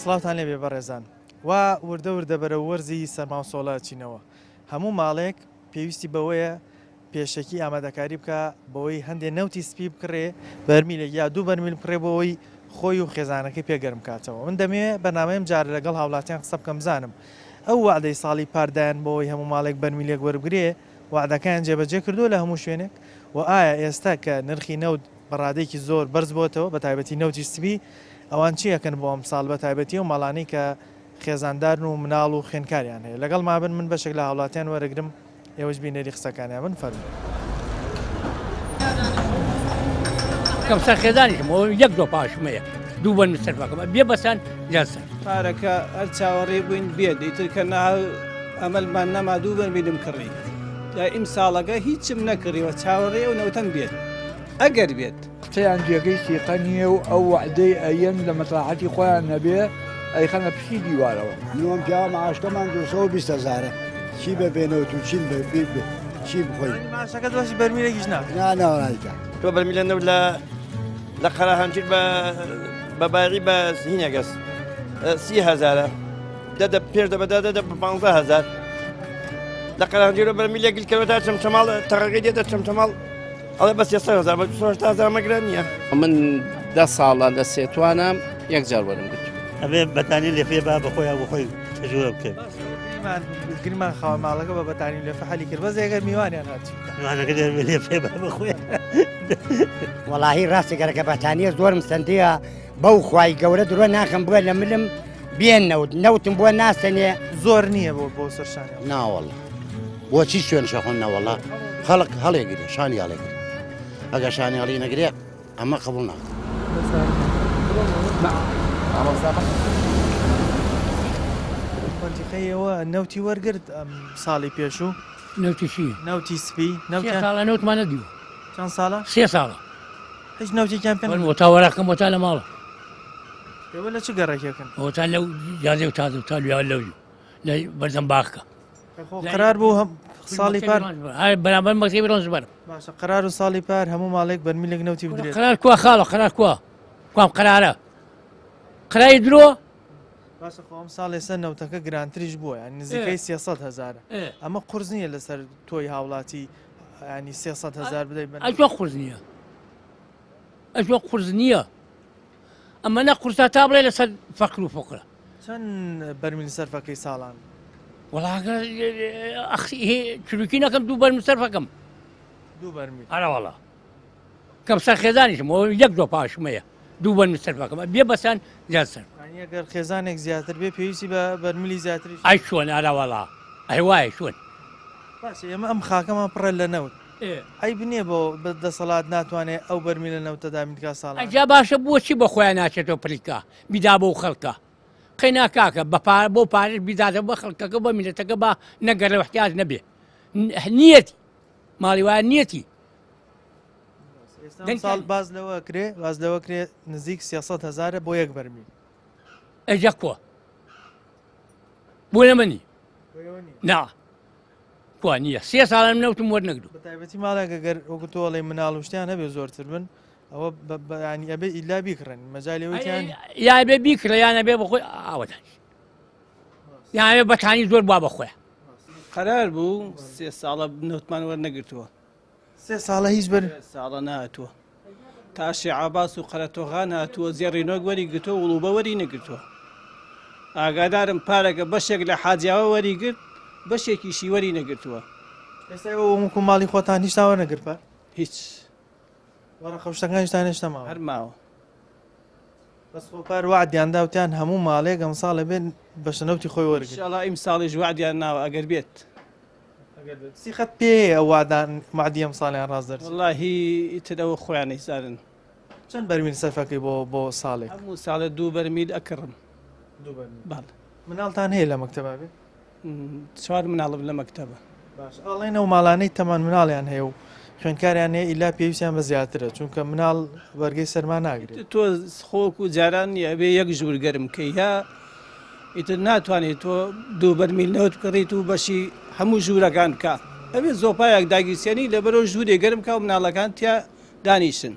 سڵاوتان لێبێ بەڕێزان. وا وردە وردە بەرەو وەرزی سەرماوسۆڵە ئەچینەوە. هەموو ماڵێک پێویستی بەوەیە پێشەکی ئامادەکاری بکا بەوەی هەندێ نەوتی سپی بکڕێ بەرمیلێک یا دوو بەرمیل بکڕێ بۆ ئەوەی خۆی و خێزانەکەی پێ گەرم کاتەوە. من دەمەوێ بەرنامەی ئەم جارە لەگەڵ هاوڵاتیان قسە بکەم بزانم ئەو وەعدەی ساڵی پار دایان بۆ ئەوەی هەموو ماڵێک بەرمیلێک وەربگرێ وەعدەکەیان جێبەجێ کردووە لە هەموو شوێنێک؟ وە ئایا ئێستا کە نرخی نەوت بە ڕادەیەکی زۆر بەرز بۆتەوە بە تایبەتی نەوتی سپی ئەوان چی ئەکەن بۆ ئەمساڵ بە تایبەتی ئەو ماڵانەی کە خێزاندارن و مناڵ و خوێندکاریان هەیە لەگەڵ مابن من بەشێک لە هاوڵاتیان وەرەگرم ئێوەش بینەری قسەکانیان بن فەرموو. کەم سەر خێزانیشم ئەوە یەک دۆ پاشمەیە دوو بەن سەرفەکەم بێ بەسان جەسەر. پارەکە هەر چاوەڕێ بووین بێت ئیتر کە نا ئەمەلمان نەما دوو بەرمیلم کڕی جا ئیمساڵەکە هیچم نەکڕیوە چاوەڕێ ئەو نەوتەم بێت ئەگەر بێت. قسەیان جێگەی سیقە نییە و ئەو وەعدەی ئەیەن لە مەسڵەحەتی خۆیان نەبێ ئەیخەنە پشتی دیوارەوە. من و ئەم پیاوە معاشکەمان 220 هەزارە چی بە بێ نەوت و چین بە بێ چی بخۆین. یانی معاشەکەت بەشی بەرمیلێکیش ناکا. نا نا نایکا. تۆ بەرمیلە نەوت لە لە قەرەهەنجیر بە بە بایعی بە هینەگەس سی هەزارە دە دە پێش دە بە دە دە بە پانزە هەزار لە قەرەهەنجیرە بەرمیلێک گلکەوە تا چەمچەماڵ تەقەکەی دێتە چەمچەماڵ ئەڵێ بە 300 هەزار بە 280 هەزار مەگرە نییە. من دە ساڵە لە سێتوانام یەک جار وەرم گرت. ئەبێ بەتانی لێفێ با بەخۆی بخۆی تەجربە بکەن. گریمان خاوەن ماڵەکە بە بەتانی لێفە حەلی کرد بەس ئەگەر میوانیان هات چی بکەن؟ میوانەکە دێ لێفێ با بەخۆی. وەڵاهی ڕاستی گەرەکە بەتانیە زۆرم سەندیە بەو خوای گەورە درۆ ناکەم بووە لە ملم بێ نەوت نەوتم بۆ ناسەنێ. زۆر نییە بۆ بۆ سەر شانیان. ناوەڵا بۆچی سوێن شەخۆن نەوەڵا خەڵک هەڵێگرێ شانی هەڵێگرێ ئەگە شانی هەڵی نەگرێ ئەمە قبوڵ ناکەم. مەنتیقەی ئێوە نەوتی وەرگرت ئەم ساڵی پێشوو؟ نەوتی چی؟ نەوتی سپی سێ ساڵە نەوتمان نەدیوە. چەند ساڵە؟ سێ ساڵە. هیچ نەوتێکیان پێ نەدەن؟ تا وەراقم بۆ تا لە ماڵە. ئێوە لە چ گەڕەکێکن؟ ئەوە تا لەو جادەی و تا تا لەو لە بەردەم باخکە. خۆ قرار بوو هەم ساڵی پار بەرامبەر مەکتەبی ڕەنجبەر. باشە قرار و ساڵی پار هەموو ماڵێک بەرمیلێک نەوتی بدرێت. قرار کوا خاڵە قرار کوا کوام قرارە قرای درۆ. باشە خۆ ئەم ساڵ ئێستا نەوتەکە گرانتریش بووە یانی نزیکەی 300 هەزارە ئەمە قورس نییە لەسەر تۆی هاوڵاتی ینی 300 هەزار بدەیت بە ئەجوە قورس نییە ئەجوە قورس نییە ئەمە نە قورسە تا بڵێ لەسەر فەقر و فقرە. چەند بەرمیل سەرفەکەی ساڵان؟ وەڵا چروکی نەکەم دوو بەرمیل سەرفەکەم. دوو بەرمیل؟ ئەرە وەڵا کەم سەر خێزانیشم ئەوە یەک دۆ پاشمەیە دوو بەرمیل سەرفەکەم بێ بەسان زیاد سەر. یانی ئەگەر خێزانێک زیاتر بێ پێویستی بە بەرمیلی زیاتریش. ئەی چۆن ئەرە وەڵا ئەی وایە چۆن؟ باشە ئێمە ئەم خاکەمان پڕە لە نەوت. عەیب نیە بۆ دەسەڵات ناتوانێ ئەو بەرمیلە نەوتە دابین بکا ساڵانە. ئەجا باشە بۆچی بە خۆیان ناچێتەوە پریکا بیدا بەو خەڵکە قەینا کاکە بە پارە بۆ پارەش بیداتەوە بە خەڵکەکە بە میلەتەکە با نەگەڕێ و احتیاج نەبێ نیەتی ماڵی وایە نیەتی ئێستا ساڵ باز لەوە کرێ باز لەوە کرێ نزیک 300 هەزارە بۆ یەک بەرمیل ئەجا کۆ بۆ نەمەنی نا کوا نییە سێ ساڵە من نەوتم وەرنەگرتووە. بە تایبەتی ماڵێک ئەگەر وەکو تۆ ئەڵێی مناڵ و شتیان هەبێ زۆرتر بن ئەوە ینی ئەبێ ئیلا بیکڕن مەجالی ئەوەی تیان یا ئەبێ بیکڕێ یان ئەبێ بەخۆی ئاوەدانی یان ئەبێ بەتانی زۆر بوا بەخۆیان. قەرار بوو سێ ساڵە نەوتمان وەرنەگرتووە. سێ ساڵە هیچ بەر سێ ساڵە نەهاتووە. تا شێعاباس و قەرەتۆغان هاتووە زێڕی نۆک وەری گرتووە وڵوبە وەری نەگرتووە. ئاگادارم پارەکە بەشێک لە حاجیاوە وەری گرت بەشێکیشی وەری نەگرتووە. ئێستا ئێوە وەکو ماڵی خۆتان هیچتان وەرنەگرت پار؟ هیچ. وەرەقە و شتەکانیشتان هێشتا ماوە؟ هەر ماوە. بەس خۆ پار وەعدیان دا وتیان هەموو ماڵێک ئەمساڵ ئەبێ بەشە نەوتی خۆی وەرگرێت. ئینشاڵا ئیمساڵیش وەعدیان ناوە ئەگەر بێت. سیخەت پێیە ئەو وادان وەعدی ئەمساڵیان ڕاست دەرچێت؟ وەڵاهی ئیتر ئەوە خۆیان ئەیزانن. چەند بەرمیل سەرفەکەی بۆ بۆ ساڵێک؟ هەموو ساڵێ دوو بەرمیل ئەکڕم. دوو بەرمیل. بەڵێ. مناڵتان هەیە لە مەکتەبا بێ؟ چوار مناڵم لە مەکتەبە. باشە ئەڵێن ئەو ماڵانەی تەمەن مناڵیان هەیە و خوێندکاریان هەیە ئیلا پێویستیان بە زیاترە چونکە مناڵ بەرگەی سەرما ناگرێت. تۆ خۆ وەکو جاران نییە ئەبێ یەک ژوور گەرم کەی ها ئیتر ناتوانێت تۆ دوو بەرمیل نەوت بکڕیت و بەشی هەموو ژوورەکان بکە ئەبێ زۆپایەک داگیرسێنی لەبەرەوە ژوورێ گەرم کا و مناڵەکان تیا دانیشن.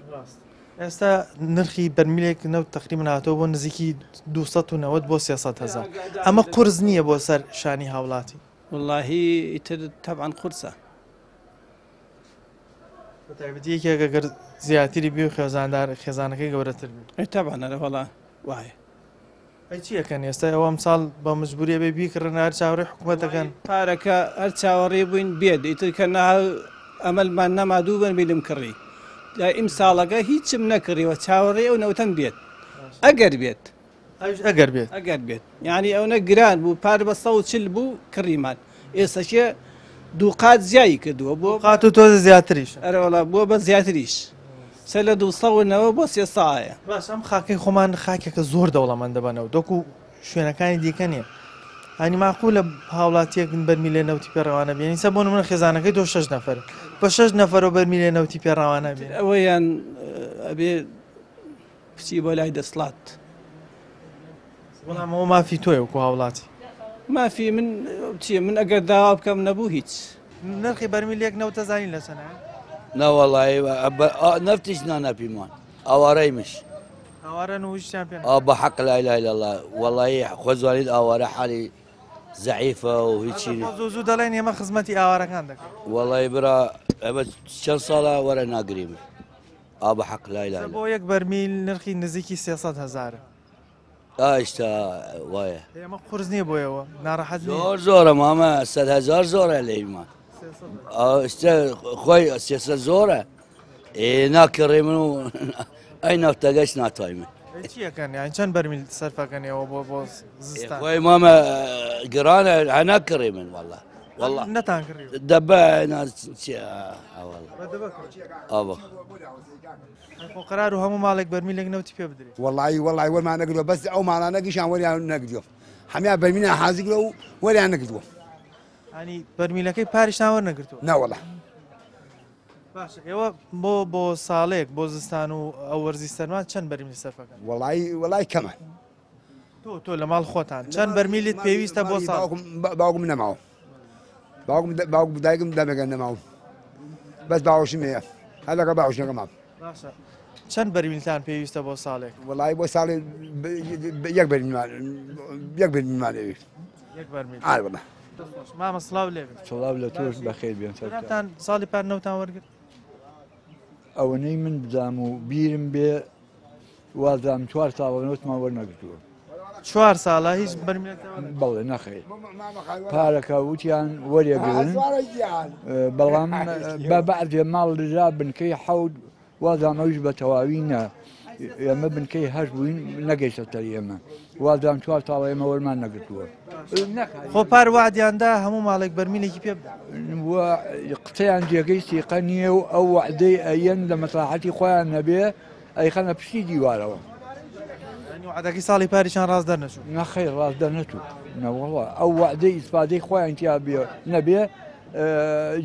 ئێستا نرخی بەرمیلێک نەوت تەقریبەن هاتەوە بۆ نزیکی 290 بۆ 300 هەزار. ئەمە قورس نییە بۆ سەر شانی هاوڵاتی؟ وەڵاهی ئیتر تەبعەن قورسە. بە تایبەتی یەکێک ئەگەر زیاتری بێ و خێزاندار خێزانەکەی گەورەتر بێ. ئەی تەبعەن ئەرێ وەڵا وایە. ئەی چی ئەکەن ئێستا ئێوە ئەمساڵ بە مجبوری ئەبێ بیکڕن هەر چاوەڕێی حکومەت دەکەن؟ پارەکە هەر چاوەڕێ بووین بێت ئیتر کە نا ئەمەلمان نەما دوو بەرمیلم کڕی جا ئیمساڵەکە هیچم نەکڕیوە چاوەڕێی ئەو نەوتەم بێت ئەگەر بێت. ئەویش ئەگەر بێت. ئەگەر بێت یانی ئەونە گران بوو پار بە 140 بوو کڕیمان ئێستەکێ دوو قات زیایی کردووە بۆ قات و تۆزە زیاتریش. ئەرێ وەڵا بووە بە زیاتریش سەر لە 290 بۆ 300 باش ئەم خاکەی خۆمان خاکێکە زۆر دەوڵەمەندە بە نەوت وەکو شوێنەکانی دیکە نییە هەنی معقولە هاوڵاتیەک بەرمیلێ نەوتی پێ ڕەوانە بێنی سە بۆ نمونە خێزانەکەی تۆ شەش نەفەر بە شەش نەفەرەوە بەرمیلێ نەوتی پێ ڕەوانە بێ ئەوەیان ئەبێ بچی بۆ لای دەسڵات. بەڵام ئەوە مافی تۆیە وەکو هاوڵاتی. مافی من چیە من ئەگەر داوا بکەم نەبوو هیچ. نرخی بەرمیلێک نەوت دەزانی لە چەنایە؟ نەوەڵی نەفتیش نانا پیمان ئاوارەیمش. ئاوارەن و هیچیان پێ ئا بە حەق لا اله الا الله وەڵی خۆ زانیت ئاوارە حالی زەعیفە و هیچی زوو زوو دەڵێن ئێمە خزمەتی ئاوارەکان دەکەین. وەڵی برا ئەمە چەند ساڵە وەرە ناگریم. ئا بە حەق لا اله بۆ یەک بەرمیل نرخی نزیکی 300 هەزارە. ئایشتا وایە. ئێمە قورس نییە بۆیەوە ناڕەحەت نییە؟ زۆر زۆرە مامە سەد هەزار زۆرە لەیمان. ئێستا خۆی 300 زۆرە. ئێ ناکڕێ من و ئەی نەفتەگەش ناتوای من. چی ئەکەن یان چەند بەرمیل سەرفەکەن ئێوە بۆ بۆ زستان؟ خۆی مامە گرانە هەناکڕێ من والله. والله نەتان کڕی دەبە والله خۆ قرار و هەموو ماڵێک بەرمیلێک نەوتی پێ بدرێت وەڵی وەڵی وەرمان نەگرۆ بەس ئەو ماڵانە گیشان وەریان نەگرۆ هەمیا بەرمینا حازی گرۆ و وەریان نەگرتووە ینی بەرمیلەکەی پاریشتان وەرنەگرتووە نەوەڵا باشە ئێوە بۆ بۆ ساڵێک بۆ زستان و ئەو وەرزی سەرما چەند بەرمیل سەرفەکەن وەڵی وەڵی کەمە تۆ تۆ لە ماڵ خۆتان چەند بەرمیلت پێویستە بۆ ساڵ؟ باوکم نەماوە باوکم باوک دایکم دەمێکە نەماوم بەس باوەشم هەیە هەر لەگەڵ باوەشەکە مام. باشە چەند بەرمیلتان پێویستە بۆ ساڵێک؟ وەڵی بۆ ساڵێ یەک بەرمیلمان یەک بەرمیلمان ئەوێ. یەک بەرمیل. ئارە وەڵا. مامە سڵاو لێ بێ. سڵاو لە تۆش بەخێر بێن سەرچاو. جەنابتان ساڵی پار نەوتان وەرگرت؟ ئەوەنەی من بزانم و بیرم بێ وازانم چوار ساڵە نەوتمان وەرنەگرتووە. چوار ساڵە هیچ بەرمیلێکتان وەرنەگرتووە؟ بەڵێ نەخەیر پارەکە وتیان وەرێگرن بەڵام بە بەعزێ ماڵ لرا بنکەی حەوت وازانم ئەویش بە تەواوی نا ئێمە بنکەی هەشت بووین نەگەیشتە سەر ئێمە وازانم چوار ساڵە ئێمە وەرمان نەگرتووە. خۆ پار وەعدیان دا هەموو ماڵێک بەرمیلێکی پێ بدەن. و قسەیان جێگەی سیقە نییە و ئەو وەعدەی ئەیەن لە مەسڵەحەتی خۆیان نەبێ ئەیخەنە پشتی دیوارەوە. یانی وەعدەکەی ساڵی پاریشان ڕاست دەرنەچوو؟ نەخەیر ڕاست دەرنەچوو نەوەڵا ئەو وەعدەی ئیسفادەی خۆیان تیا بێ نەبێ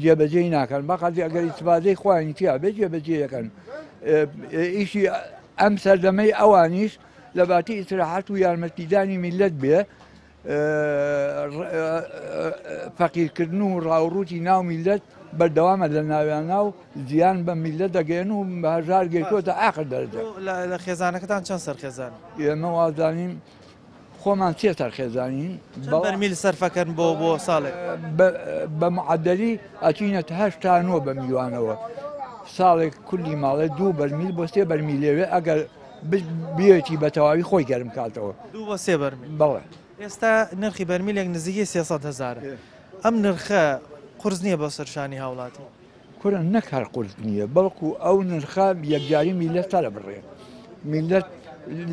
جێبەجێی ناکەن بەقەدی ئەگەر ئیسفادەی خۆیان تیا بێ جێبەجێیەکەن ئیشی ئەم سەردەمەی ئەوانیش لە باتی ئیسراحەت و یارمەتیدانی میلەت بێ فەقیرکردن و ڕاوڕووتی ناو میللەت بەردەوامە لە ناویانا و زیان بە میللەت دەگەیەن و بە هەژار گەیشتووەتە ئاخر دەرەجە. لە خێزانەکەتان چەند سەر خێزانن؟ ئێمە وازانین خۆمان سێ سەر خێزانین. چەند بەرمیل سەرفەکەن بۆ بۆ ساڵێک؟ بە معەدەلی ئەچینە 89 بە میوانەوە ساڵێک کولی ماڵێ دوو بەرمیل بۆ سێ بەرمیلێوێ ئەگەر بێتی بە تەواوی خۆی گەرم کاتەوە. دوو بۆ سێ بەرمیل. بەڵێ. ئێستا نرخی بەرمیلێک نزیکەی 300 هەزارە. ئەم نرخە قورس نییە بۆ سەر شانی هاوڵاتی؟ کورە نەک هەر قورس نییە بەڵکو ئەو نرخە یەکجاری میللەت سەرەبڕێ. میللەت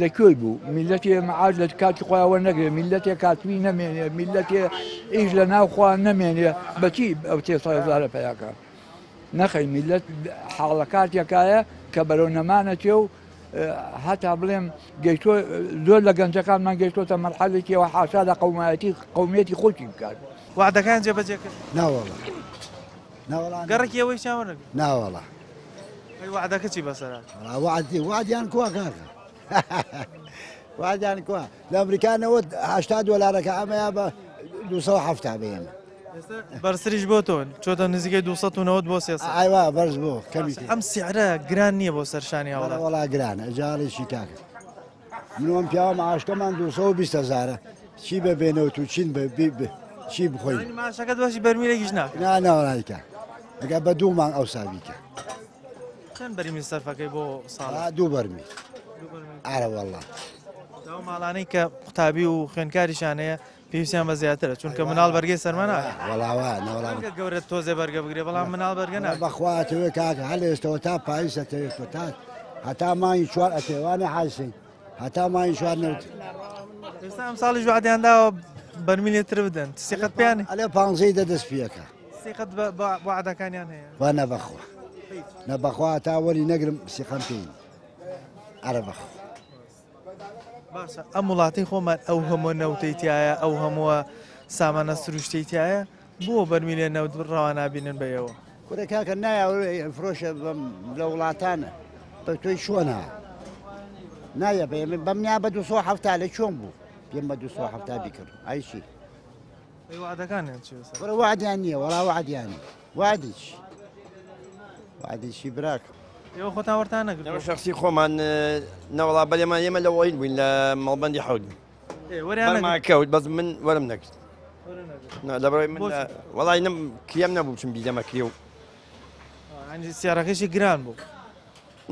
لە کوێی بوو؟ میللەتێ مەعاش لە کاتی خۆیان وەرنەگرێ، میللەتێ کاتوی نەمێنێ، میللەتێ ئیش لە ناو خۆیان نەمێنێ، بە چی ئەو 300 هەزارە پەیاکا؟ نەخەی میللەت حاڵەکاتێکایە کە بەرەو نەمانەچێ و هەتا بڵێم گەیشتۆ زۆر لە گەنجەکانمان گەیشتۆتە مەرحەلێکیەوە حاشا لە قەومایەتی قەومیەتی خۆشی بکات. وەعدەکان جێبەجێ کرد؟ ناوەڵا ناوەڵا. گەڕەکی ئەوەی چیان وەرنەگرت؟ ناوەڵا. ئەی وەعدەکە چی بەسەر هات؟ وەڵا وەعد وەعدیان کوا کاکە وەعدیان کوا لە ئەمریکا 90 80 دۆلارەکە ئەمەیان بە 270 بە ئێمە. بەرزتریش بۆ تۆ چۆتە نزیکەی 290 بۆ 300. ئایوا بەرز بۆ کەمی. ئەم سعرە گران نییە بۆ سەر شانی هاوڵاتی؟ وەڵا گرانە جاڵێکی کاکە. من وەم پیاوە معاشکەمان 220 هەزارە چی بە بێنەوت و چین بە چی بخۆین؟ معاشەکەت بەشی بەرمیلێکیش ناکە. نا ناوەڵایکە ئەگە بە دوو مانگ ئەوسا بیکە. چەند بەرمیل سەرفەکەی بۆ ساڵ؟ دوو بەرمیل. ئارە وەڵا. ئەو ماڵانەی کە قوتابی و خوێندکاریشان هەیە پێویستیان بە زیاترە چونکە مناڵ بەرگەی سەرما ناکات. وەڵا وا نەوەڵا. ڕەنگە گەورە تۆزێ بەرگە بگرێ بەڵام مناڵ بەرگە ناگرێ. بەخوا ئەتەوێ کاکە هەر لە ئێستەوە تا پاییز ئەتەوێت تۆ تا هەتا مانگی چوار ئەتەوێ وانە حاجسین هەتا مانگی چوار نەوت. ئێستا ئەم ساڵیش وعدیان داوە بەرمیلێ تر بدەن سیقەت پێیان ئەلێ پانزەی دە دەست پێکە. سیقەت بە وعدەکانیان هەیە؟ وا نەبەخوا نەبەخوا تا وەری نەگرم سیقەم پێی ئەرە بەخوا. باشە ئەم وڵاتەی خۆمان ئەو هەموو نەوتەی تایە ئەو هەمووە سامانە سروشتەی تایە بۆ بەرمیلێ نەوت ڕەوا نابینن بە ئێوە؟ کورە کاکە نایە فرۆشە لە وڵاتانە بە تۆی چۆنە نایە بە ئێمە بەم نیا بە 270 لە چۆن بوو پێم بە 270 بیکرد ئای چی ئەی وعدەکانیان چی بەسەر؟ وەرە وعدیان نییە وەڵا وعدیان نییە وعدی چی وعدی چی براکەم ئێوە خۆتان وەرتان نەگرتووە؟ ئێمە شەخسی خۆمان نەوەڵا بەلێمان ئێمە لە وەین بووین لە مەڵبەندی حەوت بووین. وەریان بەرمان کەوت بەس من وەرم نەگرت. لەبەرئەوەی من وەڵای نەم کرێم نەبوو بچم بیدەمە کرێ و ینی سیارەکەشی گران بوو.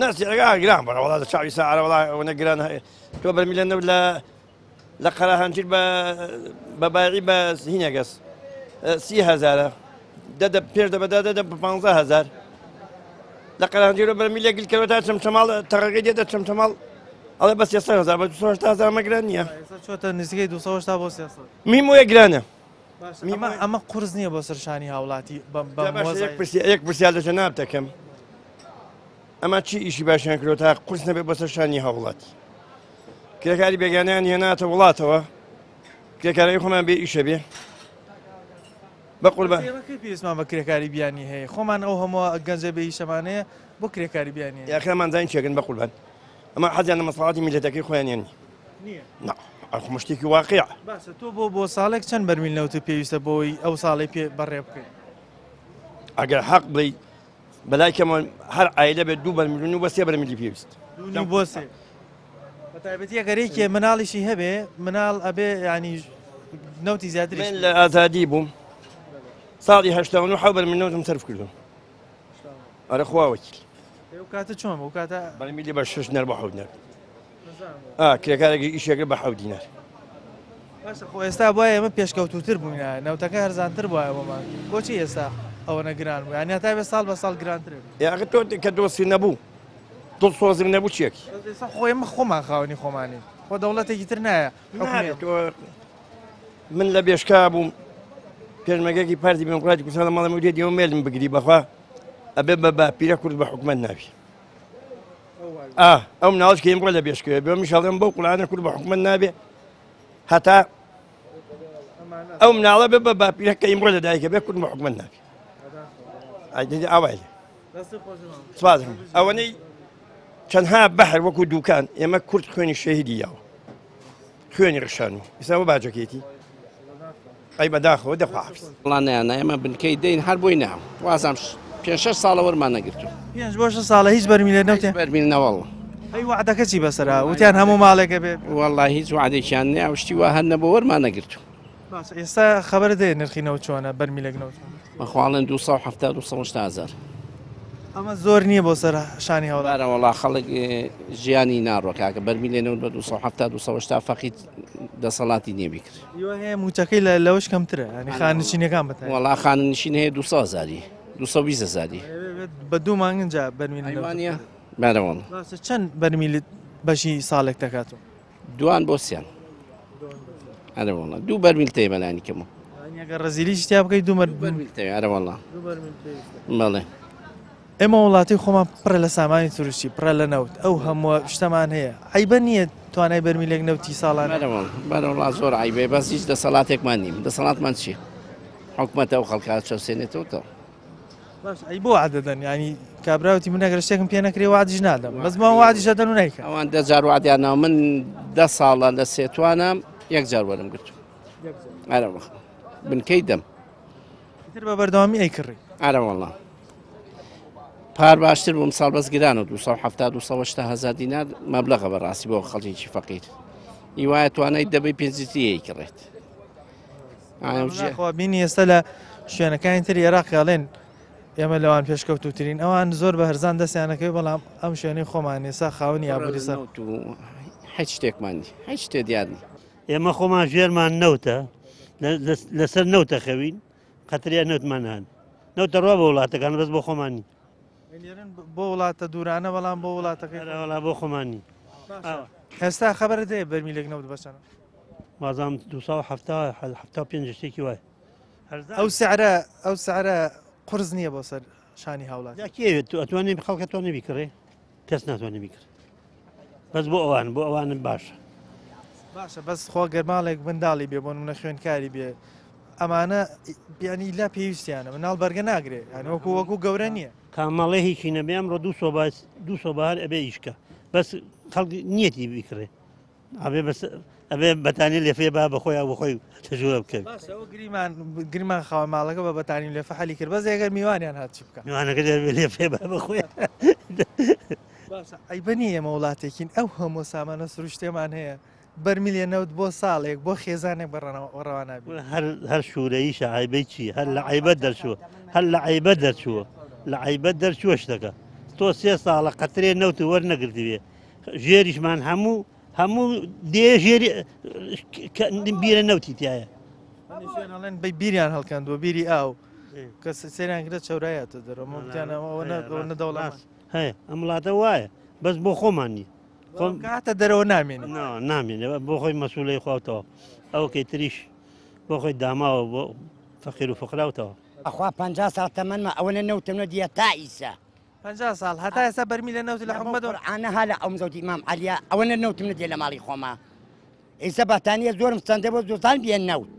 نا سیارەکە گران بوو وەڵا لە چاوی سارە وەڵا ئەوەنە گران هەیە تۆ بەرمیلە نەوت لە لە قەرەهەنجیر بە بە بایعی بە هینێکەس سی هەزارە دە دە پێش دە بە دە دە دە بە پانزە هەزار لە قەرەهەنجیرە بەرمیلێک گلکەوە تا چەمچەماڵ تەقەکەی دێتە چەمچەماڵ ئەڵێ بە سێ هەزار بە 280 هەزار مەگران نییە ئێستا چۆتە نزیکەی 280 بۆ 300 میم وەیە گرانە ئەمە ئەمە قورس نییە بۆ سەر شانی هاوڵاتی بەم بەم وەزعەی؟ یەک پرسیار لە جەناب دەکەم ئەمە چی ئیشی باشیان کردووە تا قورس نەبێت بەسەر شانی هاوڵاتی کرێکاری بێگانیان هێناتە وڵاتەوە کرێکارەکەی خۆمان بێ ئیشە بێ بە قوربان ئێمە کەی پێویستمان بە کرێکاری بیانی هەیە خۆمان ئەو هەموو گەنجە بێ ئیشەمان هەیە بۆ کرێکاری بیانی هەیە یاخەمان زانین چێکن بە قوربان ئەمە حەزیان لە مەسڵاتی میلەتەکەی خۆیان نییە نا ئەخۆ شتێکی واقیع باشە تۆ بۆ بۆ ساڵێک چەند بەرمیل نەوت پێویستە بۆی ئەو ساڵەی پێ بەڕێ بکەیت ئەگەر حەق بڵێ بەلای کەمەوە هەر عایلە بێت دوو بەرمیل و بە سێ بەرمیلی پێویست دوو بۆ سێ بە تایبەتی ئەگەر یەکێ مناڵیشی هەبێ مناڵ ئەبێ ینی نەوتی زیاتر من لە ئازادی بووم ساڵی 89 حەو بەرمیل نەوتم سەرف کردو ئەرە خوا وەکیل ئەو کاتە چۆن بوو کاتە بەرمیلی بە شش دینار بە حەوت دینار کرێکارێکی ئیشێکرد بە حەوت دینار باشە خۆ ئێستا بوایە ئێمە پێشکەوتووتر بووینایە نەوتەکە هەرزانتر بوایە بۆمان بۆچی ئێستا ئەوەنە گران بوو یانی هەتا بێ ساڵ بە ساڵ گرانتر بێ یاخە تۆ کە دۆستی نەبوو دڵسۆزم نەبوو چیەکی ئێستا خۆ ئێمە خۆمان خاوەنی خۆمانین خۆ دەوڵەتێکی تر نایە حکومێ تۆ من لە بێشکا بووم پێشمەگەکی پارتی دیموکراتی کوردستان لە ماڵم وتێتی ئەو مێلم بگری بەخوا ئەبێ بە باپیرە کورد بە حکومەت نابی ئا ئەو مناڵش کە ئیمڕۆ لە بێشکەوێ بێ منیش ئەڵێم بەو قورئانە کورد بە حکومەت نابێ هەتا ئەو مناڵە بێ بە باپیرە کە ئیمڕۆ لە دایکە بێ کورد بە حکومەت نابێ ئاوای سپاس ئەوەنەی چەندها بەحر وەکو دوکان ئێمە کورد خوێنی شەهیدی یاوە خوێنی ڕشان و ئێستا بۆ باجەکەیەتی ئەی بەداخەوە دەخوا حەفز. وەڵا نەیان ئێمە بنکەی دەین هەر بۆی نا وازام پێنج شەش ساڵە وەرمان نەگرتوو. پێنج بۆ شەش ساڵە هیچ بەرمیلێ نەوتێ؟ هیچ بەرمیل نەوەڵ. ئەی وەعدەکە چی بەسەرا وتیان هەموو ماڵێکە بێ؟ وەڵا هیچ وەعدێکیان نیا و شتی وا هەر نەبوو وەرمان نەگرتوو. باشە ئێستا خەبەرت هەیە نرخی نەوت چۆنە بەرمیلێک نەوت چۆنە؟ بەخوا ئەڵێن 270 280 هەزار. ئەمە زۆر نییە بۆ سەر شانی هەوڵ؟ بارە وەڵا خەڵک ژیانی ناڕۆ کاکە بەرمیلێ نەوت بە 270 280 فەقیر دەسەڵاتی نییە بیکرێ. ئیوە هەیە مووچەکەی لە لەوەش کەمترە ینی خانەنشینەکان بە تایبەت. وەڵا خانەنشین هەیە 200 هەزاری 220 هەزاری. بە دوو مانگ ئینجا بەرمیل نەوت. ئەی وانییە؟ بارە وەڵا. باشە چەند بەرمیلت بەشی ساڵێک دەکاتەوە؟ دوان بۆ سیان. ئەرە وەڵا دوو بەرمیل تێ بەلانی کەمەوە. ئەگەر ڕەزیلیش تیا بکەی دوو بەرمیل تێ ئەرە وەڵا. دوو بەرمیل پێویستە. بەڵێ. ئێمە وڵاتی خۆمان پڕە لە سامانی سروشتی پڕە لە نەوت ئەو هەمووە شتەمان هەیە عەیبە نییە توانای بەرمیلێک نەوتی ساڵانە. بەرە وەڵا بەرە وەڵا زۆر عەیبەیە بەس هیچ دەسەڵاتێکمان نیم دەسەڵاتمان چییە حکومەتە ئەو خەڵکە چەوسێنێتەوە تەواو. باش ئەی بۆ وعد دەدەن یانی کابرا وتی من ئەگەر شتێکم پێ نەکرێ وعدیش نادەم بەس بەوان وعدیش دەدەن و نایکەن. ئەوان دە جار وعدیان ناوە من دە ساڵە لە سێتوانام یەک جار وەرم گرتوو. ئەرە بەخوا بنکەی دەم. ئیتر بە بەردەوامی ئەیکڕی. ئەرە وەڵا پار باشتر بووم ساڵ بەس گرانە 270 280 هزار دینار مەبلەغە بەڕاستی بۆ خەڵکێکی فەقیر هیوایە توانای دەبەی پێنجیتی ئەیکڕێت. خوا بینی ئێستا لە شوێنەکانی تری عێراق ئەڵێن ئێمە لەوان پێشکەوتوترین ئەوان زۆر بە هەرزان دەستیانەکەی بەڵام ئەم شوێنەی خۆمان ئێستا خاوەنی ئابووری سەر هیچ شتێکمان نی هیچ شتێ دیار نی. ئێمە خۆمان ژێرمان نەوتە لەسەر نەوتە خەوین قەتریا نەوتمان هەن نەوتە ڕوا بۆ وڵاتەکان بەس بۆ خۆمان نی بۆ وڵاتە دوورانە بەڵام بۆ وڵاتەکەی وڵا بۆ خۆمان نی ئێستا خەبەرت هەیە بەرمیلێک نەوت بەچەنە؟ وازام 270 75 شتێکی وای ئەو سعرە ئەو سعرە قرس نییە بۆ سەر شانی هاوڵاتی جا کێ تو ئەتوانێ خەڵکە توانێ بیکڕێ کەس ناتوانێ بیکڕێ بەس بۆ ئەوان بۆ ئەوانم باشە باشە بەس خۆ گەر ماڵێک منداڵی بێ بۆ نمونە خوێندکاری بێ ئەمانە بیانی لا پێویستیانە مناڵ بەرگە ناگرێ یان وەکو وەکو گەورە نییە کامەڵێ هیچی نەبێ ئەمڕۆ دوو سۆبا دوو سۆبا هەر ئەبێ ئیشکە بەس خەڵک نیەتی بیکڕێ ئەبێ بەس ئەبێ بەتانی لێفێ با بەخۆی بەخۆی تەجربە بکەن باشە ئەو گریمان گریمان خاوەن ماڵەکە بە بەتانی و لێفە حەلی کرد بەس ئەگەر میوانیان هات چی بکە میوانەکە دەبێ لێفێ با بەخۆی باشە عەیبە نییە ئێمە وڵاتێکین ئەو هەموو سامانە سروشتێمان هەیە بەرمیلێ نەوت بۆ ساڵێک بۆ خێزانێک بەڕەوا نابێت هەر هەر شوورەییشە عیبەی چی هەر لە عیبەت دەرچووە هەر لە عیبەت دەرچووە لە عیبەت دەرچووە شتەکە تۆ سێ ساڵە قەترێ نەوت وەرنەگرتبێ ژێریشمان هەموو هەموو دێ ژێری بیرە نەوتی تایە ئەڵێن بەی بیریان هەڵکەندووە بیری ئاو کە سێریان گرە چەورایەتە دەرەوە نەدەوڵەت هەیە ئەم وڵاتە وایە بەس بۆ خۆمان نیە خۆم کاتە دەرەوە نامێنێ نامێنێ بۆ خۆی مەسوولەی خواوتەوە ئەو کەی تریش بۆ خۆی داماوە بۆ فەقیر و فقراوتەوە. ئەخوا 50 ساڵ تەمەنمە ئەوەنە نەوتم نەدیە تا ئیسە. 50 ساڵ هەتا ئێستا بەرمیلە نەوت لە حکومەت قورعانە ها لە ئەو مزگەوتی ئیمام عەلیە ئەوەنە نەوتم نەدیە لە ماڵی خۆما ئیسە بەتانیە زۆرم سەندە بۆ زۆزان بیە نەوت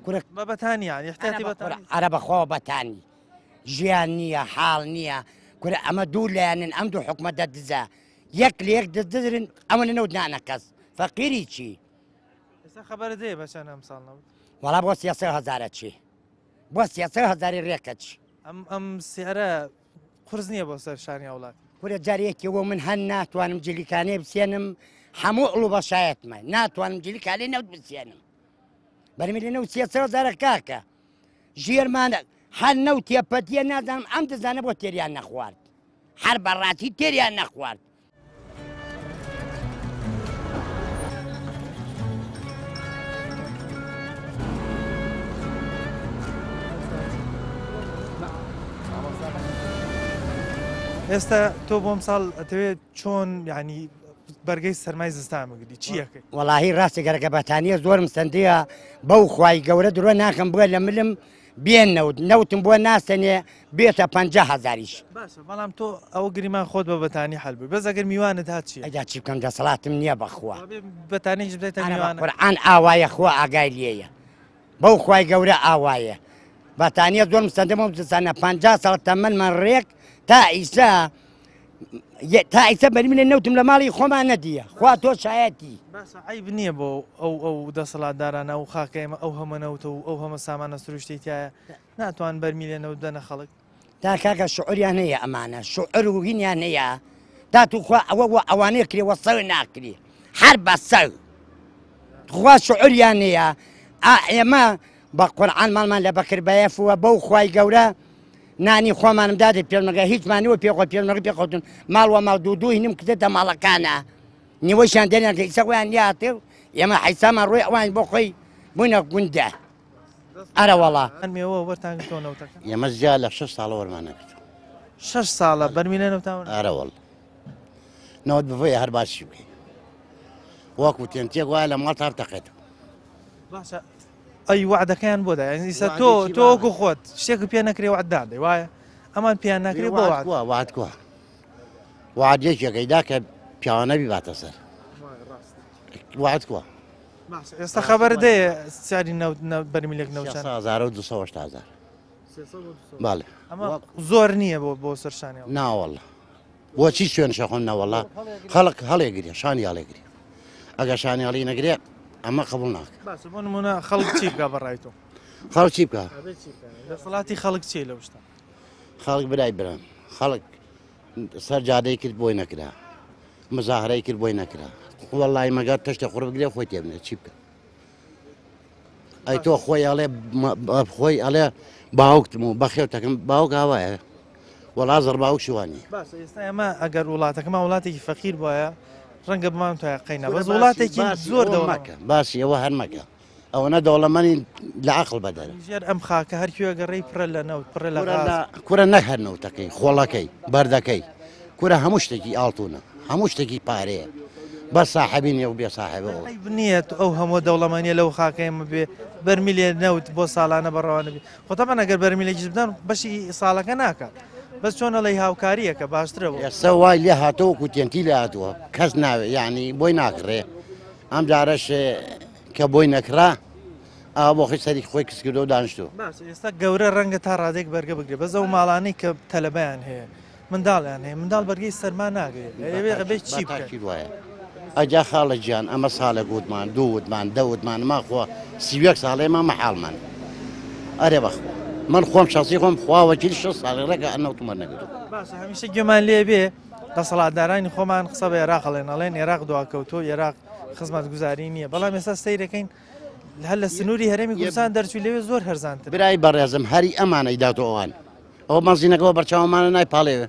کورە بە بەتانی یان احتیاطی بەتانی ئەرە بەخوا بەتانی ژیان نییە حاڵ نییە کورە ئەمە دوو لایەنن ئەم دوو حکومەتە دزە یەک لە یەک دزدرن ئەوەنە نەوت نانە کەس فەقیری چی ئێستا خەبەرت هەیە بە چەند ئەمساڵ نەوت وەڵا بۆ 300 هەزارە چی بۆ 300 هەزاری ڕێکە چی ئەم ئەم سعرە قورس نییە بۆ سەر شانی هاوڵاتی کورە جارێکی بۆ من هەر ناتوانم جلیکانێ بسێنم هەموو ئەڵو بە شایەتمە ناتوانم جلیکانێ نەوت بسێنم بەرمیلی نەوت 300 هەزارە کاکە ژێرمانە هەر نەوتێ پەتیە نازانم ئەم دزانە بۆ تێریان نەخوارد هەر بەڕاستی تێریان نەخوارد. ئێستا تۆ بۆم ساڵ ئەتەوێت چۆن یعنی بەرگەی سەرمای زستان بگری چی ئەکەی؟ وەڵاهی ڕاستی گەرەکە بەتانیە زۆرم سەندیە بەو خوای گەورە درۆ ناکەم بووە لە ملم بێ نەوت نەوتم بۆ ناسەنێ بێتە 50 هەزاریش باشە بەڵام تۆ ئەوە گریمان خۆت بە بەتانی حەل بووی بەس ئەگەر میوانت هات چی ئەجا چی بکەم دەسەڵاتم نییە بەخوا بەتانیش بدەیتە میوانە قورئان ئاوایە خوا ئاگای لێیە بەو خوای گەورە ئاوایە بەتانیە زۆرم سەندەمە بزانە 50 ساڵ تەمەنمان ڕێک تا ئیسا تا ئیسا بەری منە نەوتم لە ماڵی خۆمان نەدیە خوا تۆ شایەتی باشە عیب نییە بۆ ئەو ئەو دەسەڵاتدارانە و خاکە ئێمە ئەو هەمە نەوتە و ئەو هەمە سامانە سروشتی تایە ناتوان بەرمیلێ نەوت بدەنە خەڵک تا کاکە شعوریان هەیە ئەمانە شعور و هینیان هەیە تا توخوا ئەوە وە ئەوانەیە کرێ وە سەر ناکرێ هەر بە سەر خوا شعوریان هەیە ئا ئێمە بە قورعان ماڵمان لە بەکر بەیەفوە بەو خوای گەورە نانی خۆمانم دادێ پێشمەرگە هیچمان نیوە پێ خۆ پێشمەرگە پێ خەوتن ماڵ وە ماڵ دوو دوو هینم کردێتە ماڵەکانە نیوەشیان دەریان کە ئیسە خۆیان نیاتێ و ئێمە حیسامان ڕۆی ئەوان بۆ خۆی بووینە گوندە ئەرە وەڵا مێوە وەرتان گرتەوە نەوتەکە ئێمە زیاد لە شەش ساڵە وەرمان نەگرتووە شەش ساڵە بەرمیلە نەوتان وەر- ئەرە وەڵا نەوت بڤەیە هەر باسی بکەین وەکو تێنتێک وایە لە ماڵ تا بتەقێتەوە باشە ئەی وعدەکەیان بۆ دا یعنی ئیسا تۆ تۆ وەکو خۆت شتێک پێ نەکرێ وعد نادەی وایە ئەمان پێیان ناکرێ بۆ وعد کووە وعد کووە وعد یەکێکەی دا کە پیاوانە بیباتە سەر وعد کووە ئێستا خەبەر دێ سعری نەوت بەرمیلێک نەوت چەند؟ 3280 هەزار بەڵێ ئەمە زۆر نییە بۆ بۆ سەرشانی ناوەڵە بۆچی سوێن شەخۆن نەوەڵا خەڵک هەڵێگرێ شانی هەڵێگرێ ئەگەر شانی هەڵی نەگرێ ئەمە قبول ناکە باشە بۆ نمونە خەڵک چی بکا بەڕای تۆ؟ خەڵک چی بکە؟ دەسەڵاتی خەڵک چیە لەو شتە؟ خەڵک برای برام خەڵک سەر جادەی کرد بۆی نەکرا مزاهرەی کرد بۆی نەکرا وەڵی مەگەر تەشتە خڕ بگرێ خۆی تێبنێ چی بکە ئەی تۆ خۆی ئەڵێ خۆی ئەڵێ باوکتم و بەخێوتەکەم باوک ئاوایە وەڵا زڕ باوک شوانی باشە ئێستا ئێمە ئەگەر وڵاتەکەمان وڵاتێکی فەقیر بایە ڕەنگە بمان توایە قەینا بەس وڵاتێکی زۆر دەوڵەمەکە باسی ئەوە هەر مەکە ئەوەنە دەوڵەمەنی لە عەقڵ بەدەرە. ژێر ئەم خاکە هەر کوێ گەڕێی پڕە لە نەوت پڕە لە غاز. کورە نەک هەر نەوتەکەی خۆڵەکەی بەردەکەی کورە هەموو شتێکی ئاڵتونە هەموو شتێکی پارەیە بەس ساحەبی نیە و بێ ساحەبەوە. عەیب نییە ئەو هەموو دەوڵەمەنیە لەو خاکەی ئێمە بێ بەرمیلێ نەوت بۆ ساڵانە بەڕەوانە بێ خۆ تەبعەن ئەگەر بەرمیلێکیش بدەن بەشی ساڵەکە ناکات بەس چۆن ئەڵێی هاوکارییەکە باشترە بۆ. ئێستا وای لێ هاتووە وەکو تێنتی لێ هاتووە کەس ناوێ یانی بۆی ناکڕێ ئەم جارەش کە بۆی نەکرا ئاوا بۆ خۆی سەری خۆی کز کردو دانیشتووە. باشە ئێستا گەورە ڕەنگە تا ڕادەیەک بەرگە بگرێت بەس ئەو ماڵانەی کە تەلەبەیان هەیە منداڵیان هەیە منداڵ بەرگەی سەرما ناگرێت ئەوێ ئەبێ چی بکەن؟ تاکید وایە ئەجا خاڵە گیان ئەمە ساڵێک وتمان دوو وتمان دە وتمان ما خۆ 31 ساڵێ ما مەحاڵمان ئەرێ بەخوا من خۆم شخصی خۆم خوا وەکیل 6 ساڵی ڕێکە ئەنەوتمە نەگرتووە. باشە هەمیشە گوێمان لێ بێ دەسەڵاتدارانی خۆمان قسە بە ئێراق ئەڵێن ئەڵێن ئێراق دواکەوتووە ئێراق خزمەتگوزاری نییە بەڵام ئێستا سەیرەکەین هەر لە سنووری هەرێمی کوردستان دەرچووی لەوێ زۆر هەرزانتر برای بەڕێزم هەری ئەمانەی داتۆ ئەوان ئەوە بەنزینەکەەوە بەرچاومانە نای پاڵێوێ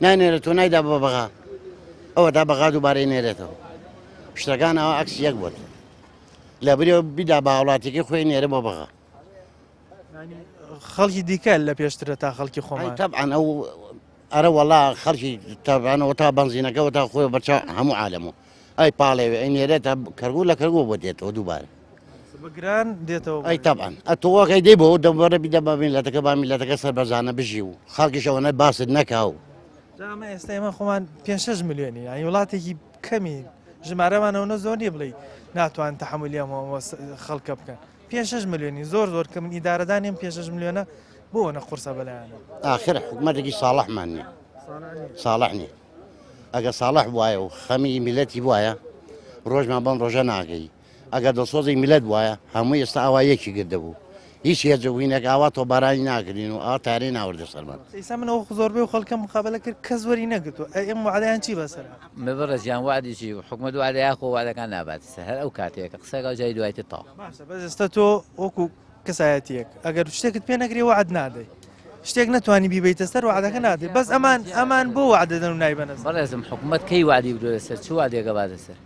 ناینێرێت تۆ نایدا بە بەغا ئەوە تا بەغا دووبارەی نێرێتەوە شتەکان ئەوە عەکسی یەک بووە لە بریەوە بیدا بە هاوڵاتیەکەی خۆی نێرە بۆ بەغا خەڵکی دیکە لە پێشترە تا خەڵکی خۆمان تەبعەن ئەو ئەرە وەڵا خەڵکی تەبعەنەوە تا بەنزینەکەەوە تا خۆی بەرچاو هەموو عالەم و ئەی پاڵێوێ ئەی نێرێتە کەرگوو لە کەرگوو بۆ دێتەوە دووبارە بەگران دێتەوە ئەی تەبعەن ئەتۆوەکەی دەی بۆ دەبەرە بیدە بە میلەتەکە با میلەتەکە سەربەزانە بژی و خەڵکیش ئەوەنە باست نەکا و ئەمە ئێستا ئێمە خۆمان پێ 6 ملیۆنی یانی وڵاتێکی کەمی ژمارەمان ئەوەنە زۆر نییە بڵێ ناتوان تەحملی ئەم خەڵکە بکەن پێ 6 ملیۆنی زۆر زۆر کە من ئیدارەدانیم پێ 6 ملیۆنە بۆ ئەوەنە قورسە بەلایانەوە. ئاخر حکومەتێکی ساڵحمان نییە ساڵح نییە ئەگەر ساڵح بوایە و خەمی میلەتی بوایە ڕۆژمان بەم ڕۆژە ناگەی ئەگەر دڵسۆزی میلەت بوایە هەمووی ئێستا ئاوا یەکی گردەبوو هیچ هێزە وینێک ئاوا تۆبارانی ناکردین و ئاوا تارەی ناوردە سەرمان. ئیستا من ئەو زۆربەی و خەڵکەم مقابەلە کرد کەس وەری نەگرتووە ئەی ئەم وەعدەیان چی بەسەر هات؟ بەڕێزیان وەعدی چی حکومەت وەعدە یاخۆ وەعدەکان ناباتە سەر هەر ئەو کاتەیە کە قسەکە جای دوای تر تەواو. باشە بەس ئێستا تۆ وەکو کەسایەتیەک ئەگەر شتێکت پێ نەکرێ وەعد نادەی شتێک نەتوانی بیبەیتە سەر وەعدەکە نادەی بەس ئەمان ئەمان بۆ وەعد دەدەن و نایبەنە سەر؟ بەڕێزم حکومەت کەی وەعدی بدۆتە سەر چ وەعدێک ئەباتە سەر؟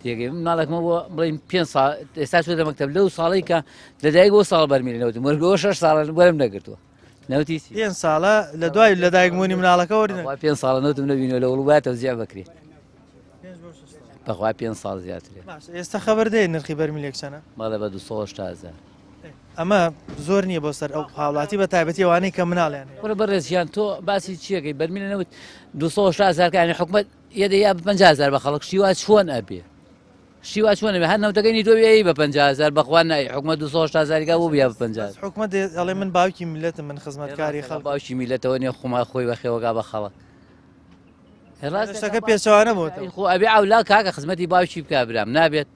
تێگەی من ماڵێکمە بۆ بڵین پێ ساڵ ئێستا چۆتە مەکتەب لەو ساڵی کە لەدایک بۆ ساڵ بەرمیل نەوتم وەرگەوە 6 ساڵە وەرم نەگرتووە نەوتی پێ ساڵە لە دوای لەدایکبوونی مناڵەکە وەری پێ ساڵە نەوتم نەبینەوە لە وڵات تەوزیع بکرێت بەخوا پێ ساڵ زیاترێ ئێستا خەبەر دێ نرخی بەرمیلێک چەنە بەڵێ بە 280 هزار ئەمە زۆر نییە بۆ سەر ئەو هاوڵاتی بە تایبەتی ئەوانەی کە مناڵیان وەرە بەڕێزیان تۆ باسی چیەکەی بەرمیل نەوت 280 هزار کانی حکومت یەدە یا بە 50 هزار بە خەڵک شتی وا چۆن ئەبێ شتی وا چۆن ئەبێ هەر نەوتەکەی نی تۆ ئەی بە 50 هزار بەخوا نای حکومت 280 هزاری کا بۆ بیا بە 50 هزار حکومت ئەڵێ من باوکی میلەتم من خزمەتکاری خەڵک باوکی میلەتەوە نیە خۆما خۆی بەخێوەکا بە خەڵک شتەکە پێچەوانە بۆتەوە خۆ ئەبێ ئەولا کاکە خزمەتی باوکی بکا برام نابێت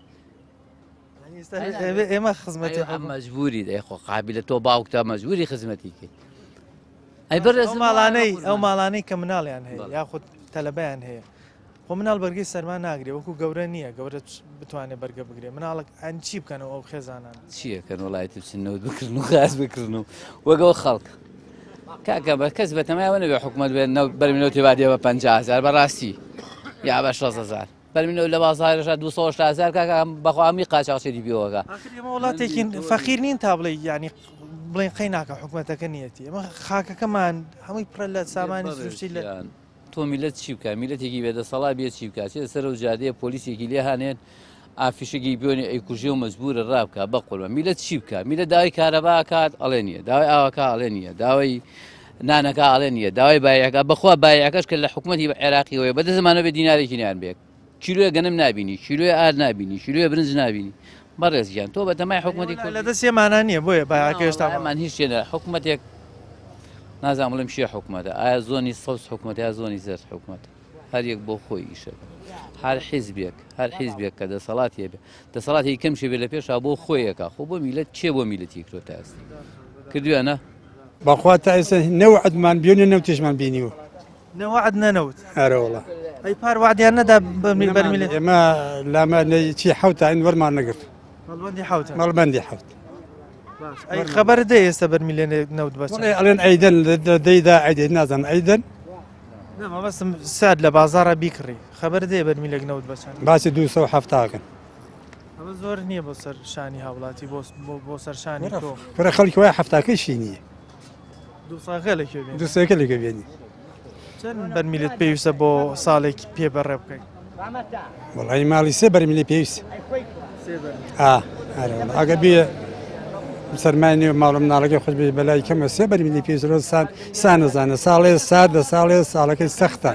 ئێمە خزمەتی مەجبوری دەی خۆ قابلە تۆ باوکتە مەجبوری خزمەتی کەیت ئەی بەڕێز ماڵانەی ئەو ماڵانەی کە مناڵیان هەیە یاخود تەلەبیان هەیە خۆ مناڵ بەرگەی سەرما ناگرێ وەکو گەورە نییە گەورە بتوانێت بەرگە بگرێ مناڵک ئەن چی بکەنەوە ئەو خێزانان چیەکەن وڵایەتی بچن نەوت بکردن و غاز بکردن و وەگەوە خەڵک کاکە بە کەس بەتەمایەوە نەبێ حکوومەت بێت بەرمینەوە تێبادێ بە 500 بەڕاستی یا بە 600 بەرمینەوە لە بازاڕێشا 280 هزار کاکە بەخوا هەمووی قاچاخچێتی پێوەکە. ئاخر ئێمە وڵاتێکین فەقیر نین تا بڵێی یانی بڵێن قەی ناکە حکومەتەکە نیەتی ئێمە خاکەکەمان هەمووی پڕە لە سامانی سروشتی لە تۆ میلەت چی بکە میلەتێکی بێدەسەڵا بێ چی بکە چێ سەر و جادەیە پۆلیسێکی لێ هاانێن ئافیشێکی بێنێ ئەیکوژێ و مەجبورە ڕابکە بە قوربە میلەت چی بکە میلە داوای کارەبا کات ئەڵێ نییە داوای ئاوەکە ئەڵێ نییە داوای نانەکە ئەڵێ نییە داوای بایەکە بەخوا بایەکەش کە لە حکوومەتی بە عێراقیەوەی بە دەزمانە بێ دینارێکی نیان بێت کیلۆیە گەنم نابینی کیلۆیە ئار نابینی کیلۆیە برنج نابینی بەڕێز گیان تۆ بەتەمای حکوومەتی لە دەست ئێمانە نییە بۆیە بایەکە هێشتا مان هیچ شتێ حکوومەتێک نازانم بڵێم شێ حکوومەتە ئایا زۆنی سەوز حکوومەت یا زۆنی زەرد حکوومەت. هەر یەک بۆ خۆی ئیشەکە هەر حیزبێک هەر حیزبێک کە دەسەڵاتی هەبێ دەسەڵاتی کەمشی بێ لە پێشا بۆ خۆیەکە خۆ بۆ میلەت چێ بۆ میلەتی کرۆ تا ئێستا کردویانە بەخوا تا ئێستا نە وعدمان بینی نەوتیشمان بینیوە. نە وەعد نە نەوت. ئەرە وەڵا. ئەی پار وەعدیان نەدا بەرمیلێ؟ ئێمە لامە چی حەوتاین وەرمان نەگرت. مەڵبەندی حەوتە. مەڵبەندی حەوت. باش ئەی خەبەر دەی ئێستا بەرمیلێ نەوت بە چەند؟ ئەڵێن ئەیدەن دەیدا ئەیدەن نازانم ئەیدەن. نا مەبەستم سعر لە بازاڕا بیکڕی خەبەر دەی بەرمیلێک نەوت بە چەند؟ باسی 270 کەن. ئەمە زۆر نییە بۆ سەر شانی هاوڵاتی بۆ سەر شانی تۆ. کورە خەڵکی وایە حەفتاکەیشی نییە. دووساکە لە کوێ بێنی؟ دووساکە لە کوێ بێنی؟ چەند بەرمیلت پێویستە بۆ ساڵێک پێ بەڕێ بکەیت؟ وەڵی ماڵی سێ بەرمیلی پێویست. ئەگە بێ سەرمای نێو ماڵ و مناڵەکەی خۆش بێ بەلای کەمە سێ بەرمیلی پێویست ڕۆژ سان سانەزانە ساڵێ ساردە ساڵێ ساڵەکەی سەختە.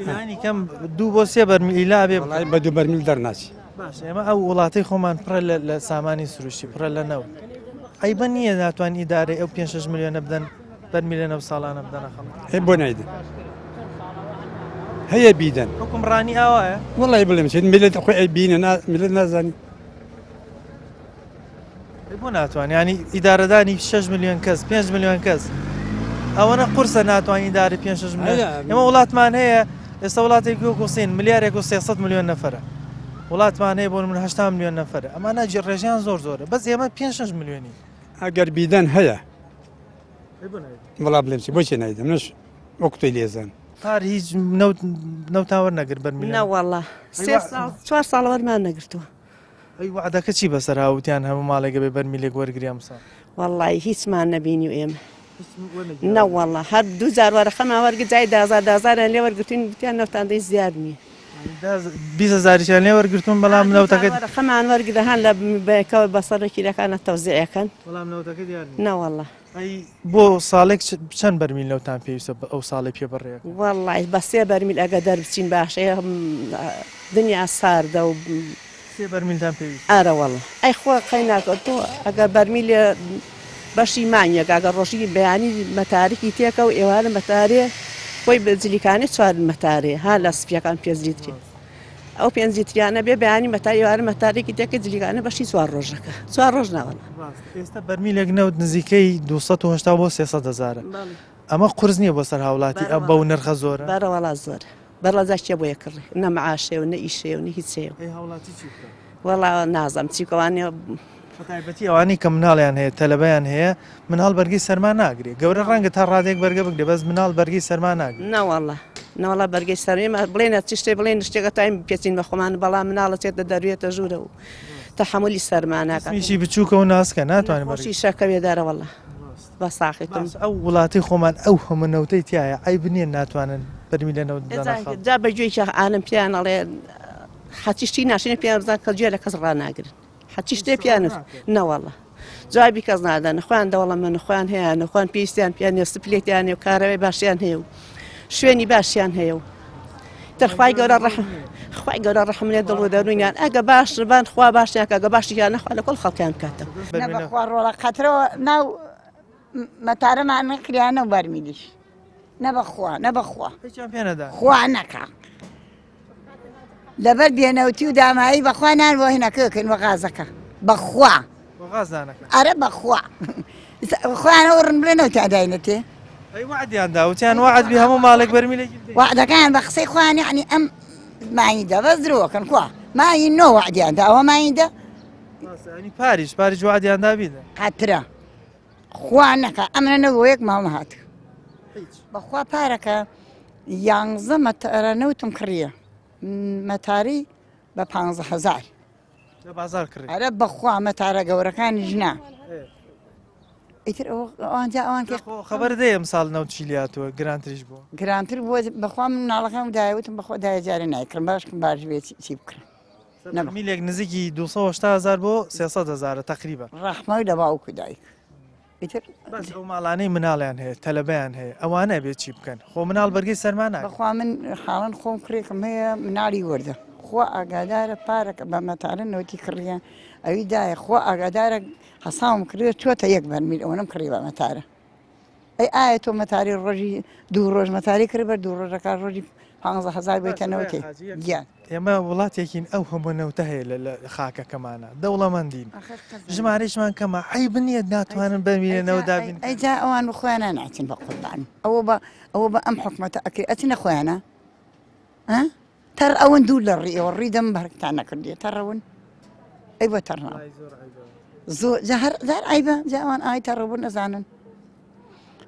لانی کەم دوو بۆ سێ بەرمیل لا بێ بە دوو بەرمیل دەرناچی. باش ئێمە ئەو وڵاتەی خۆمان پڕە لە سامانی سروشتی پڕە لە نەوت عەیبە نییە ناتوان ئیدارەی ئەو 5 6 ملیۆنە بدەن بەرمیلە نەوت ساڵانە بدەنە خەڵک ئەی بۆ نایدەن هەیە بیدەن حکومڕانی ئاوایە وەڵی بڵێم چیت میلەت خۆی ئەی بینە میلەت نازانی بۆ ناتوان ینی ئیدارەدانی 6 میلیۆن کەس 5 میلیۆن کەس ئەوەنە قورسە ناتوانین ئیدارە 5 6 میلیۆن ئێمە وڵاتمان هەیە ئێستا وڵاتێک وەکو سین ملیارێک و 300 میلیۆن نەفرە وڵاتمان هەیە بۆ من 80 میلیۆن نەفرە ئەمانە ڕێژیان زۆر زۆرە بەس ئێمە 5 6 میلیۆنی ئەگەر بیدەن هەیە وڵا بڵێم چی بۆچی نایدەم منش وەک تۆی لێزان پار هیچ نەوت نەوتان وەرنەگرت بەرمیل نەوەڵا سێ ساڵ چوار ساڵ وەرمان نەگرتووە ئەی وەعدەکە چی بەسەر ها وتیان هەموو ماڵێک ئەبێ بەرمیلێک وەرگری ئەمساڵ. وەڵی هیچمان نەبینی و ئێمە نەوەڵا هەر دوو جار وەرەقەمان وەرگرت جای دازار دازاریان لێ وەرگرتوین وتیان نەوتان دەی زیاد نییە. 20 هەزاریشیان لێ وەرگرتوون بەڵام نەوتەکە وەرەقەمان وەرگرت هەن لە بەیەکەوە بەسەر وەکیلەکانە تەوزیعەکەن بەڵام نەوتەکە دیار نییە. نەوەڵا. ئەی بۆ ساڵێک چەند بەرمیل نەوتان پێویستە ئەو ساڵەی پێ بڕێ؟ وەڵی بە سێ بەرمیل ئەگە دەربچین باشە دنیا ساردە و سێ بەرمیلتان پێویستە؟ ئەرە وەڵا ئەی خۆ قەیناکە تۆ ئەگەر بەرمیلێ بەشی مانگێک ئەگەر ڕۆژی بەیانی مەتارکی تێکە و ئێوارە مەتارێ خۆی بە جلیکانێ چوار مەتارێ ها لە سپیەکان پێنج لیتری ئەو پێنج لیتریانە بێ بەیانی مەتا ئێوارە مەتارێکی تێکە جلیکانە بەشی چوار ڕۆژەکە چوار ڕۆژ ناوەڵا. ئێستا بەرمیلێک نەوت نزیکەی 280 بۆ 300 هەزارە ئەمە قورس نییە بۆ سەر هاوڵاتی ئەم بەو نرخە زۆرە؟ بەرەوەڵا زۆرە. بەڕا جا کێ بۆیە کڕێ نە معاشەیە و نە ئیشەیە و نە هیچەیە ئەی هاوڵاتی چی بکا؟ وەڵا نازانم چی بکا وانیە. بەتایبەتی ئەوانەی کە مناڵیان هەیە تەلەبەیان هەیە مناڵ بەرگەی سەرما ناگرێ گەورە ڕەنگە تا ڕادەیەک بەرگە بگرێ بەس مناڵ بەرگەی سەرما ناگرێ. نەوەڵا نەوەڵا بەرگەی سەرما ئێمە بڵێنە چ شتێ بڵێن شتێک ئەتوانین بپێچین بە خۆمان بەڵام مناڵ ئەچێتە دەروێتە ژوورە و تەحەمولی سەرما ناکات. جسمیشی بچووکە و ناسکە ناتوانێ بەرگەی. نەخۆشی شەکەوێ دەرەوەڵا. بە ساخیتم. باس ئەو وڵاتەی خۆمان ئەو هەموو نەوتەی تیایە عەیب نیە ناتوانن بەرمیلە نەوت بدەنە خەڵک. جا بە گوێی شێخ عالم پێیان ئەڵێ حەچی شتی ناشرین پێیان بزان کە گوێ لە کەس ڕاناگرن حەچی شتێ پێیان نەوەڵا جوابی کەس نادەن خۆیان دەوڵەمەن خۆیان هەیە خۆیان پێویستیان پێیان نیە سپلێتیان هەیە و کارەوەی باشیان هەیە و شوێنی باشیان هەیە و تر خوای گەورە ڕەحم خوای گەورە ڕەحم لێ دڵ و دەروونیان ئەگە باش بان خوا باشیان کە ئەگە باشیان نەخوا لە کۆڵ خەڵکیان بکاتەوە. نە بەخوا ڕۆڵە قەترەوە ناو مەتارەمان نەکریا نەو بەرمیلیش نە بەخوا نە بەخوا هیچیان پێ نەدا خوا نەکا لەبەر بێنەوتی و دامایی بەخوا نان بۆ هینەکەکەن بە غازەکە بەخوا بۆ غاز دانەکەن ئەرە بەخوا خۆیان ئەوڕن بڵێ نەوتیان داینەتێ ئەی وەعدیان دا وتیان وەعد بی هەموو ماڵێک بەرمیلێکی بدەین وەعدەکەیان بە قسەی خۆیان یعنی ئەم مایندە بەس درۆکەن کوا ماین نۆ وەعدیان دا ئەوە مایندە ینی پاریش پاریش وەعدیان دا بیدە قەترە خوا نەکا ئەمنە نەبوو یەک ماڵ نەهات بەخوا پارەکە یانزە مەتەرە نەوتم کڕیە مەتاری بە پ هزار لە بازار کڕی ئەرە بەخوا مەتارە گەورەکانی ژنا ئیتر ئەوان جا ئەوان کە خەبەر دەی ئەم ساڵ نەوت چی لاتوە گرانتریش بووە گرانتر بووە بەخوا من مناڵەکەم دایە وتم بەخوا دایە جارێ نایکڕم باشکم باش بێ چی بکڕم میلێک نزیکی 280 هزار بۆ 300 هزارە تقریبا ڕەحمە لە باوک و دایک ئیتر بەس ئەو ماڵانەی مناڵیان هەیە تەلەبەیان هەیە ئەوانە بێ چی بکەن خۆ مناڵ بەرگەی سەرما ناگرێت. بەخوا من خاوەن خۆم کوڕێکم هەیە مناڵی وردە خوا ئاگادارە پارەکە بە مەتارە نەوتی کڕیە ئەوی دایە خوا ئاگادارە حەساوم کڕیە چۆتە یەک بەرمیل ئەوەنەم کڕی بە مەتارە ئەی ئایا تۆ مەتاری ڕۆژی دوو ڕۆژ مەتاری کڕی بەر دوو ڕۆژەکە ڕۆژی پ. 15000 بێتە نەوتێ گیان. ئێمە وڵاتێکین ئەو هەموو نەوتە هەیە لە خاکەکەمانە دەوڵەمەندین ژمارەیشمان کەمە عەیب نییە ناتوانن بەرمیلە نەوت دابین ئەی جا ئەوان بە خۆیانە ناچن بە قوربان ئەوە بە ئەوە بە ئەم حکومەتە ئەکرێ ئەچنە خۆیانە ها تەڕ ئەوەن دوور لە ڕێەوە ڕی دەم بەرکتان نەکردیە تەڕەون ئەی بۆ تەڕ زۆر جا هەر زار عیبە جا ئەوان ئای تەڕبوون نەزانن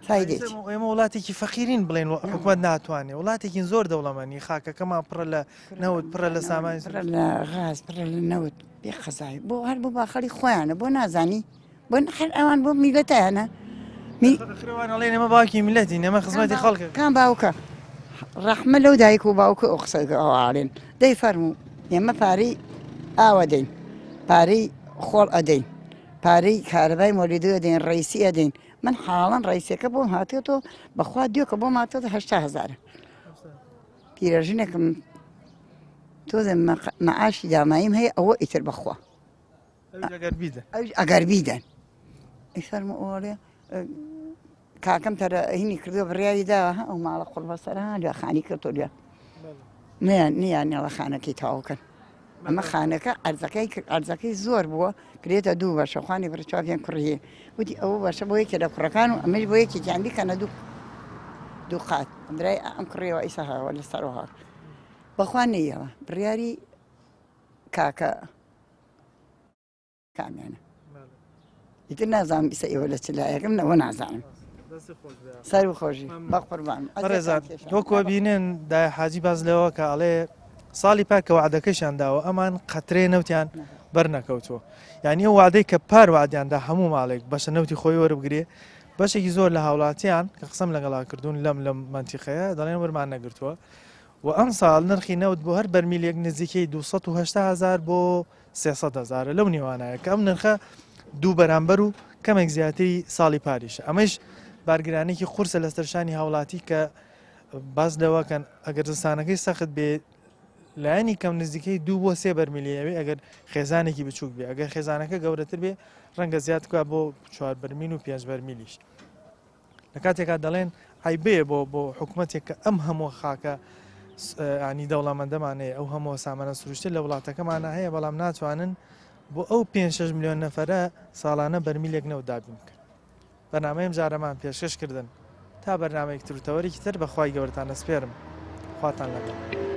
فایدەی ئێمە وڵاتێکی فەقیرین بڵێن حکومەت ناتوانێت وڵاتێکی زۆر دەوڵەمەنی خاکەکەمان پڕە لە نەوت پڕە لە سامانی پڕە لە غاز پڕە لە نەوت بێ قەزای بۆ هەر بۆ باخەڵی خۆیانە بۆ نازانی بۆ هەر ئەوان بۆ میلەتیانە خروان ئەڵێن ئێمە باوکی میلەتین ئێمە خزمەتی خەڵکە کام باوکە ڕەحمە لەو دایک و باوکە ئەو قسە ئەوڵێن دەی فەرموو ئێمە پارەی ئاوە دەین پارەی خۆڵ ئەدەین پارەی کارەبای مۆلیدۆ ئەدەین ڕیسی ئەدەین من حاڵەن ڕیسەکە بۆم هاتێتەوە بەخوا دوێکە بۆم هاتێتە هەشتا هەزارە پیرەژنێکم تۆزێ مەعاشی داماییم هەیە ئەوە ئیتر بەخوا ئەگەر بیدەن ئەگەر بیدەن فەرمو ئەوڵێ کاکەم تەرە هینی کردو بڕیاری داوە ئەو ماڵە قڕ بەسەر لە خانی کردو لە نیان نیان نێڵە خانەکەی تەواوکەن ئەمە خانەکە ئەرزەکەی ئەرزەکەی زۆر بووە کرێتە دوو بەشە خوانی بڕچاویان کوڕیە وتی ئەوە باشە بۆ یەکێ لە کوڕەکان و ئەمەش بۆ یەکێکیان بیکەنە دوو دوو قات برای ئەم کوڕیەوە ئیسا هاوە لەسەرەوە بەخوا نەیەوە بڕیاری کاکە کامیانە ئیتر نازانم ئیسە ئێوە لە چ لایەکم نەوە نازانم سەر و خۆشی بە قوربان بەڕێزان وەکو بینن دای حاجی باز لەوە کە ئەڵێ ساڵی پار کە وعدەکەشیان داوە ئەمان قەترێ نەوتیان بەرنەکەوتووە یعنی ئەو وادەی کە پار وادیاندا هەموو ماڵێک بەشە نەوتی خۆی وەربگرێ بەشێکی زۆر لە هاوڵاتیان کە قسەم لەگەڵا کردوون لەم لەم مەنتیقەیە دەڵێن وەرمان نەگرتووە و ئەمساڵ نرخی نەوت بۆ هەر بەرمیلێک نزیکەی 280 هزار بۆ 300 هزارە لەو نێوانایە کە ئەم نرخە دوو بەرامبەر و کەمێک زیاتری ساڵی پاریشە ئەمەش بارگرانێکی قورسە لەسەر شانی هاوڵاتی کە باس لەوەکەن ئەگەر زستانەکەی سەخت بێ لایەنی کەم نزیکەی دوو بۆ سێ بەرمیلی ئەوێ ئەگەر خێزانێکی بچووک بێ ئەگەر خێزانەکە گەورەتر بێ ڕەنگە زیاد بکە بۆ چوار بەرمیل و پێنج بەرمیلیش لە کاتێکا دەڵێن عیبەیە بۆ بۆ حکوومەتێک کە ئەم هەموو خاکە ینی دەوڵەمەندەمان هەیە ئەو هەموو سامانە سروشتە لە وڵاتەکەمانە هەیە بەڵام ناتوانن بۆ ئەو 5 میلیۆن نەفەرە ساڵانە بەرمیلێک نەوت دابین بکەن بەرنامەی ئەمجارەمان پێشکەش کردن تا بەرنامەیەک تر و تەوەرێکی تر بە خوای گەورەتان ئەسپێرم خواتان لەگەڵ.